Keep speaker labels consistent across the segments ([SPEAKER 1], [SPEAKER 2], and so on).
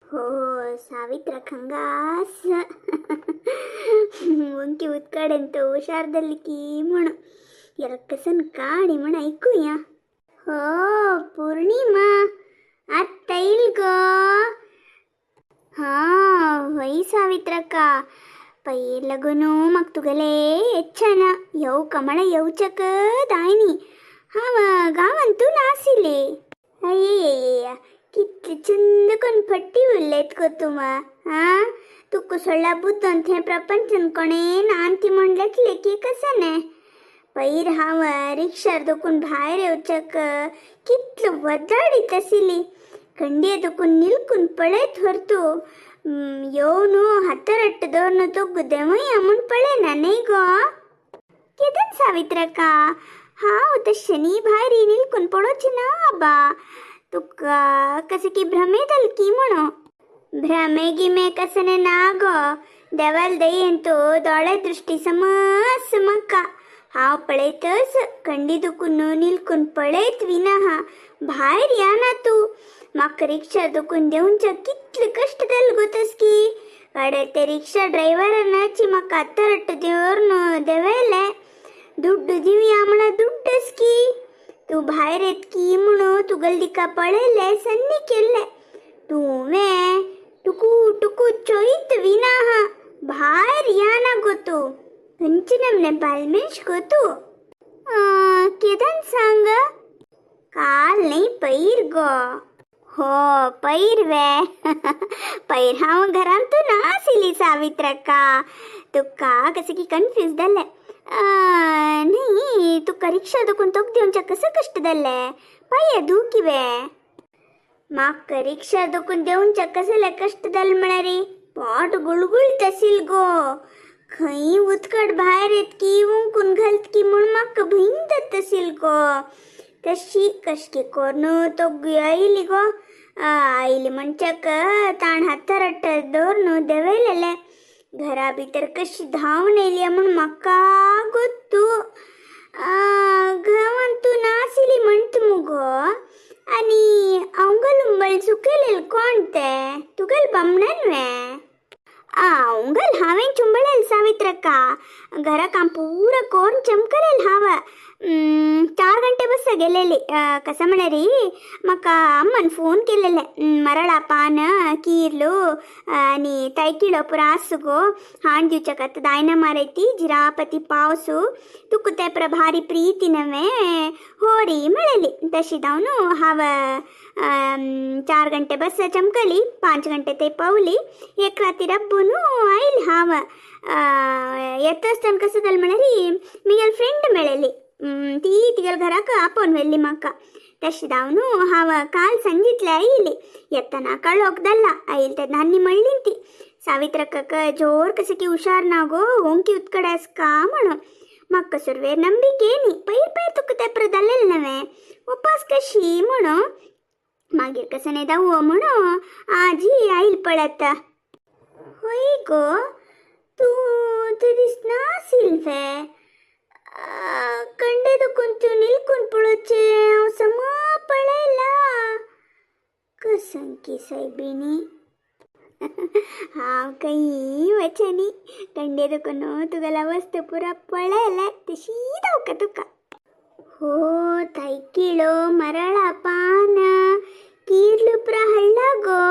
[SPEAKER 1] हो सावित्रक हंगास ओंकी उदकाडेन तो हुशार जाली की म्हूण एरकसन काणी म्हण आयकुया. हो पूर्णिमा आत्तां येयल गो. हां वय सावित्रक्का, पयर लगून म्हाका तुगेले येच्छना येव कमळ येवचक दायनी हांव गांवांत तूं नाशिल्ले. अय्यय्यय्य कितले चंद कोन्न फटी उलयत गो तूं. आं तुका सोडल्या बुद्दोन थंय प्रपंचान कोणें नांती म्हण लेखले की कसने. पयर हांव रिक्षार दुखून भायर येवचक कितलो वदाडीत आशिल्ली. खंडिये दुखून निलकून पळयत व्हर तूं येवन हातारट्ट दवरून तोग्गु देंवया म्हूण पळयना न्हय गो. केदन सावित्रक्का, हांव तशें न्ही भायर निलकून पळोवचें ना आबा. तुका कशें की भ्रमे जाल की म्हणून. भ्रमे गिमे कसने ना गो, देवाल दयेन तो दोळे दृश्टी समस म्हाका. हांव पळयतच कंडी दुखून निलकून पळयत विना हा भायर या ना तूं. म्हाका रिक्षा दुखून देंवच्या कितले कश्ट जाले गो तसकी. वाडे ते रिक्षा ड्रायव्हरानाची म्हाका आतारट्ट दवरून देंवयले. दुड्डू दिवया म्हणा दुड्डस की तूं भायर येत की म्हणून तुगेले दिका पळयले सन्नी केल्ले. तुवें टुकू टुकू चोयत विना हा भायर या ना गो तूं. खंयचे नमने बालमेश गो तूं. केदन सांग, काल न्ही पयर गो. हो पयर वे. पयर हांव घरांत तूं नाशिल्ली सावित्रक्का. तुका कशें की कन्फ्यूज जालें न्ही. तुका रिक्षा दुखून तोक दिवच्या कसं कश्ट जाले पळय दुखी वे. म्हाका रिक्षा दुखून देंवच्या कसले कश्ट जाले म्हळ्यार पोट गुळगुळीत आशिल्ल गो. खंय उदकट भायर येत की उंकून घालत की म्हूण म्हाका भंय जाता आशिल्ल गो. तशी कशकी करून तोग्गु आयली गो. आयली म्हणच्याक ताण हातारट्ट दवरून देंवयलेले. घरा भितर कशी धांवन येयली म्हूण म्हाका गोत्तू. गांवांत तूं नाशिल्ली म्हणटा मुगो. आनी अवंगल उंबळ सुकयलेले कोण ते तुगेले बामणान वे. उंगल हांवें चुंबळेल सावित्रक्का. घरा काम पूरा कोरून चमकलेल हांव. 4 गंटे बस गेलेली. कसं म्हळ्यार म्हाका अम्मान फोन केलेले मरळा पान कीर्ಲು आनी तैकिळो पुरा आस गो हाण दिवच्याक आतां दायना मारयती जिरापती पावसू तुका ते पुरा भारी प्रीती नवे होरी म्हळेली. तशी जावन हांव 4 गंटे बस चमकली 5 गंटे ते पावली. एक राती रब्बून आयली हांव. येता आसतना कसं जालें म्हळ्यार म्हगेली फ्रेंड मेळ्ळी. ती तिगेल्या घराक आपोवन व्हेल्ली म्हाका. तशें जावन हांव काल सांजितले आयली. येतना कळोक जाल्ला आयली तेन्ना आनी म्हणली ती सावित्रक्काक जोर कशें की हुशार ना गो ओंकी उत्कड आसका म्हणून. म्हाका सुरवेर नंबिके न्ही पयर पयर तुका तें पुरो जालेलें नवें उपास कशी म्हणून. मागीर कसं न्ही दावो म्हणून आजी आयल पळयत. हय गो तूं ते दीस नाशिल्ले वे. कंडे दुखून तूं निलकून पळोवचें हांव समा पळयला. कसंकी सायबिणी हांव खंय वचनी न्ही. कंडे दुखून तुगेला वस्तू पुरा पळयले तशी दावका तुका. हो तैकिळो मरळा पान कीर्लु पुरा हाडला गो.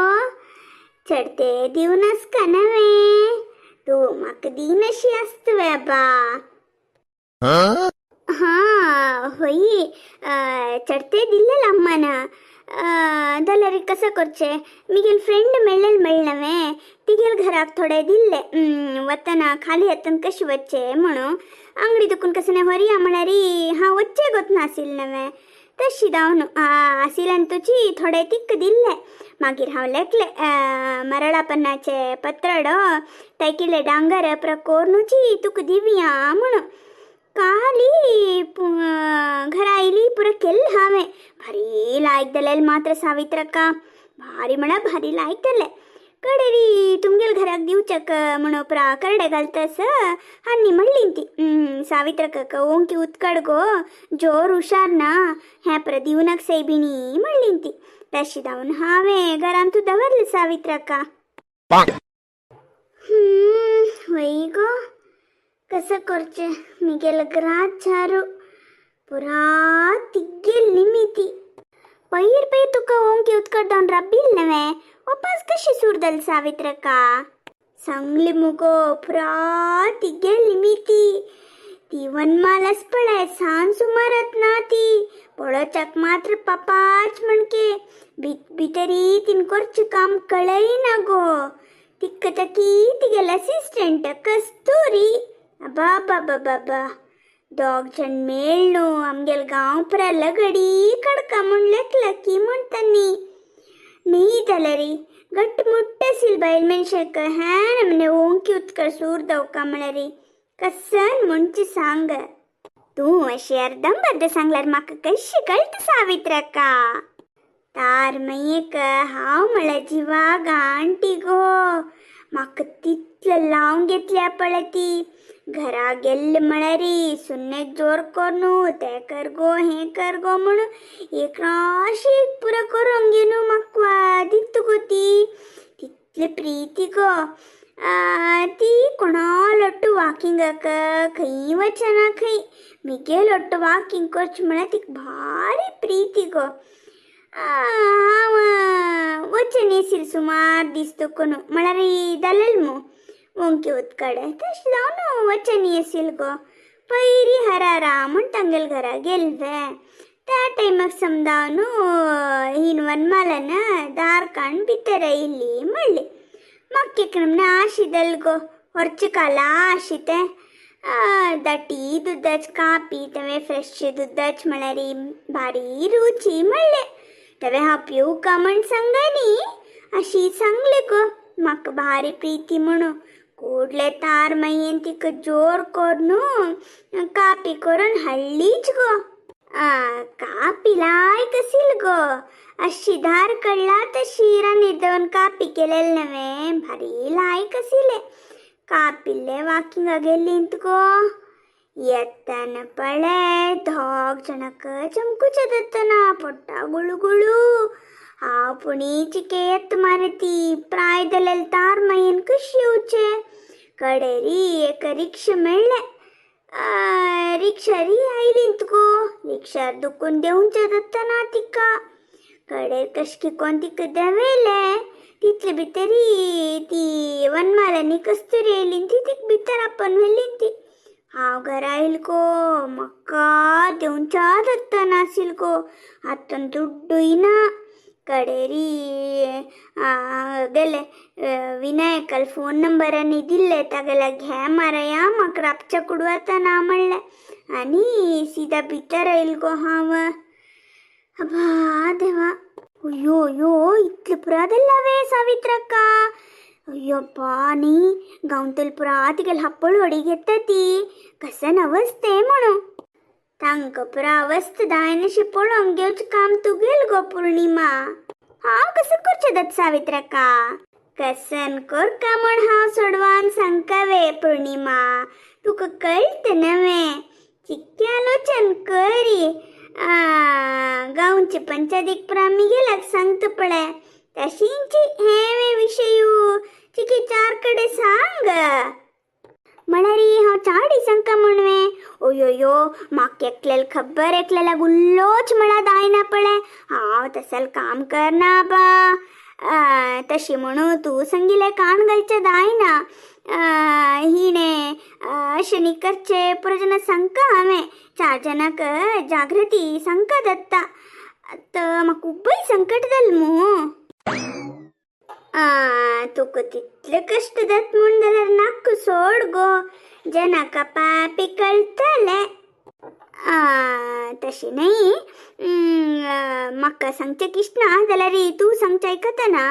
[SPEAKER 1] चडते दिवन आसका नवें तूं म्हाका दिनाशी आसता वे आबा. हां हय चडते दिल्लेल अम्मान. जाल्यार कसं करचें म्हगेली फ्रेंड मेळ्ळेल मेळ्ळें तिगेल घराक थोडे दिल्ले. वतना खाली हातान कशें वचचें म्हणून अंगडी दुखून कसं न्ही व्हरया म्हळ्यार हांव वच्चें गोत नाशिल्लें नवें. तशी जावन आशिल्ल्यान तुजी थोडे तिक्क दिल्ले. मागीर हांव लेखले मरळा पन्नाचे पत्रडो तैकिले डांगर पुरा कोरनुची तुका दिवया म्हणून. काली घरा आयली पुरा केल्लें हांवें. भारी लायक जालेलें मात्र सावित्रक्का. भारी म्हळ्यार भारी लायक जालें. कडेरी तुमगेल घराक दिवच्याक म्हणून पुरा करडे घालतस आनी म्हणली ती सावित्रक्काक ओंकी उत्कड गो जोर हुशार ना हें पुरा दिवनाक सैबिणी म्हणली ती. तशी धांवन हांवें घरांतू दवरले सावित्रका. वय गो, कसं करचें मिगेल ग्राचारू पुरा तिग्गेल निमिती. पयर पयर तुका ओंकी उत्कट जावन रब्बील नवे वापस कशी सुरदल सावित्रका? सांगली मुगो, पुरा तिगेल निमिती. ती वनमालस पळय सान सुमारात ना ती पळोवच्याक मात्र पापाच म्हणके भितरी तीन करचें काम कळयना गो. तिक्क तकी तिगेल असिस्टंट कस्तुरी, अबाबाबाबाबा, दोग जण मेळ न्हू आमगेल गांव पुरा लगडी कडका म्हूण लेखलकी म्हणटानी. न्ही जाल्यारी घट मुट्ट आशिल्ली बायल मनशाक ह्या नमने ओंकी उदका सूर दवका म्हळ्यारी कसन म्हणचे सांग तूं. अशें अर्दंबर्द सांगल्यार म्हाका कशें कळटा सावित्रका? तार मागीर हांव म्हळ्यार जिवा गांटी गो. म्हाका तितलें लावन घेतल्या पळय ती. घरा गेल्ले म्हळ्यारी सुन्नेक जोर करून तें कर गो हें कर गो म्हणून एक राशीक पुरो करून घे न्हू. म्हाका दित गो ती तितली प्रिती गो. ती कोणा लोट्टू वाकिंगाक खंय वचना खंय, मिगे लोट्टू वाकिंग करचें म्हळ्यार तिका भारी प्रिती गो. हांव वचन येशील सुमार दीस तुका न्हू म्हळ्यार जालेल मू ओंकी उदकाडे तशें जावन वचन येशील गो. पयरी हरारा म्हूण तांगेल घरा गेल्ले त्या टायमाक समजा न्हू हिन वनमालन दार काडून भितर आयिल्ली म्हणली. म्हाका एक नमूने आशिदल गो व्हरचे काला आशी तें दाटी दुदाच कापी तेवें फ्रेश दुदाच म्हळ्यार भारी रुची म्हणलें. तेवें हांव पिवका म्हण सांगनी अशी सांगलें गो. म्हाका भारी प्रिती म्हणून कुडले तार मागीर तिका जोर करून कापी करून हाडलीच गो. कापी लायक आशिल्ली गो, अशी धार कडला तशी रांदीर दवरून कापी केलेले नवें भारी लायक आशिल्लें. कापिल्लें वाकिंगाक गेल्ली गो. येतना पळय दोग जाणांक चमकूचे जातना पोट्टा गुळू गुळू. हांव पुणी चिके येत मारे ती प्राय जाल्यार तार मागीर कशी येवचें? कडेरी एक रिक्षा मेळ्ळें. रिक्षारी आयली गो. रिक्षार दुखून देंवचें जातना तिका कडेर कशकी कोण तिका देंवयलें. तितले भितरी ती वनमालांनी कस्तुरी येयली, ती तिका भितर आपोवन व्हेली ती. हांव घरा आयल गो, म्हाका देंवच्या जाता नाशिल्लें गो. आतां दुड्डूय ना. कडेरी गेले विनायकाल फोन नंबर आनी दिल्ले तागेल्या, घे मारया म्हाका राबच्या कुडू आतां ना म्हणलें आनी सिदा भितर आयल गो हांव. अबा देवा, अयो अयो, इतलें पुरा जाल्लां वे सावित्रक्का? अय्यप्पा, न्ही गांवतली पुरा तिगेली हाप्पळ व्हडी घेता ती कसन अवस्थे म्हणून. तांकां पुरा अवस्था जायनाशी पळोवंक घेवचें काम तुगेल गो पूर्णिमा. हांव कसं करचें दत्त सावित्रक्का? कसन करका म्हण हांव सोडवान सांगका वे पूर्णिमा, तुका कळटा नवें. चिक्के आलोचन करी गांवचे पंचायतीक पुरा मिगेलाक सांगता पळय तशींची हें विशयू चिके चार कडेन सांग म्हळ्यार हांव चार दिसांक म्हणवे. ओयोयो, म्हाका एकल्याक खबर एकल्याक उल्लोच म्हळ्यार जायना पळय. हांव तसल काम करना बा. तशी म्हणून तूं सांगिल्लें कान घालचें जायना. हिणें अशें न्ही करचें पुरो जेन्ना सांगका हांवें चार जाणांक जागृती सांगका जाता. आतां म्हाका खूबय संकट जालें मू. तुका तितले कश्ट जात म्हूण जाल्यार नाका सोड गो, जनाका पापी कळटलें. तशें न्ही, म्हाका सांगचें किश्ट ना जाल्यार तूं सांगचें आयकतना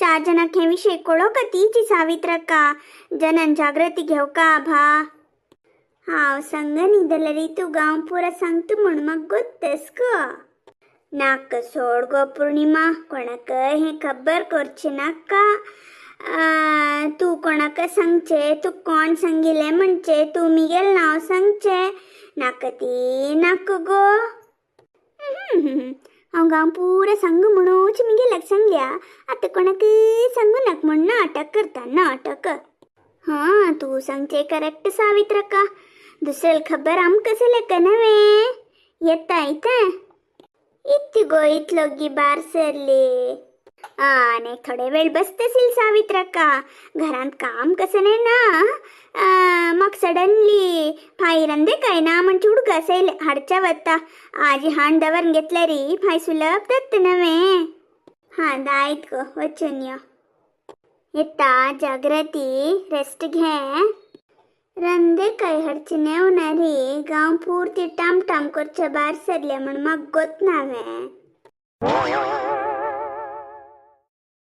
[SPEAKER 1] चार जाणांक हे विशय कळोवका तीची सावित्रक्का जनन जागृती घेवका भा. हांव सांगनी जाल्यार तूं गांव पुरा सांगता म्हूण म्हाका गोत्तस गो. नाका सोड गो पूर्णिमा, कोणाक हें खबर करचें नाका. तूं कोणाक सांगचें, तूं कोण सांगिल्लें म्हणचें, तूं मिगेल नांव सांगचें नाका ती नाका गो. हांव गांव पुरा सांगू म्हणूच मिगेल्याक सांगल्या. आतां कोणाक सांगू नाक म्हण नाटक करता नाटक. हां तूं सांगचे करेक्ट सावित्रक्का. दुसऱ्याला खबर आमकां लेख नव्हे. येता येता इत्ती गो इतलोगी बार सरली. आनी थोडे वेळ बसतसील सावित्रक्का. घरांत काम कसं नाही ना, मग सडनली फायरंदे काय ना म्हणजे उडगास येयले हाडच्या वता. आजी हांड दवरून घेतल्या री फाय सुलभ दत्त नव्हे. हां दायत गो वचून यो. येता जागृती रेस्ट घे. रंदे काय हडचे नेवणारी गांव पुरती टाम टाम करच्या बार सरल्या म्हण मग गोत नावे.